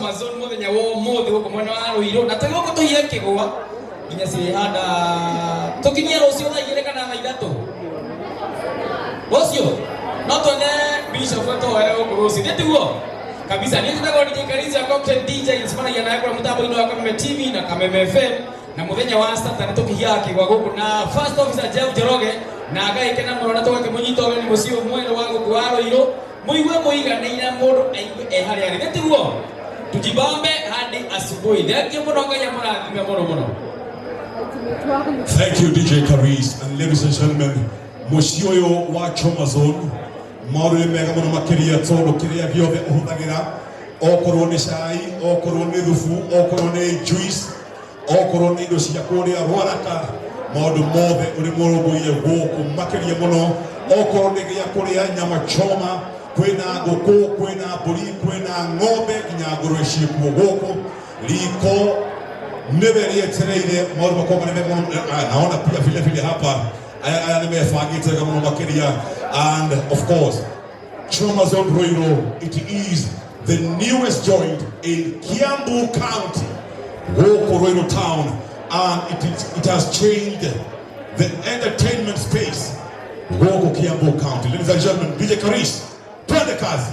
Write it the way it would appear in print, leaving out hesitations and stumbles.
Choma Zone muthenya wa umuthi guku mwena wa Ruiru na twi guku tuhiye kigwa nginya cirihanda tukinyie rucio thaa 2 kana thaa 3 rucio no twende bishop atoere guku rucio nĩ tiguo kabisa. Niĩ njĩtagwo DJ Karisia Cocktail DJ, ncemanagia nawe kũrĩa mũtambo-inĩ wa Kameme TV na Kameme FM na muthenya wa Saturday tukihiaga kigwa guku na First Officer Jeff Njoroge na agagĩkena mũno na tũgakĩmũnyita ũgeni mũciĩ ũyũ mwerũ wa gũkũ wa Ruiru. Mũigue mũiganĩire, mũndũ aigue e harĩa arĩ, nĩ tiguo? Tujibambe hadi asubuhi. Thengiũ mũno, Ngai amũrathime mũno mũno. Thank you, DJ Karis. And ladies and gentlemen, mũciĩ ũyũ wa Choma Zone maũndũ nĩ mega mũno makĩria tondũ kĩrĩa gĩothe ũhũthagĩra, okorwo nĩ cai, okorwo nĩ thubu, okorwo nĩ juice, okorwo nĩ indo cia kũrĩa rwaraka, maũndũ mothe ũrĩ mũrũmbũiye gũkũ makĩria mũno. Okorwo nĩ gĩa kũrĩa, nyama choma, kwĩna ngũkũ, kwĩna mbũri, kwĩna ng'ombe, nginya ngũrwe ciĩkuo gũkũ. Riko nĩwe rĩetereire maũndũ makorwo marĩ mega mũno. Ah, naona pia vile vile hapa aya nĩ mebangĩte wega mũno makĩria. And of course, Choma Zone Ruiru, it is the newest joint in Kiambu County, gũkũ Ruiru town, and it has changed the entertainment space gũkũ Kiambu County. Ladies and gentlemen, DJ Karis, twende kazi.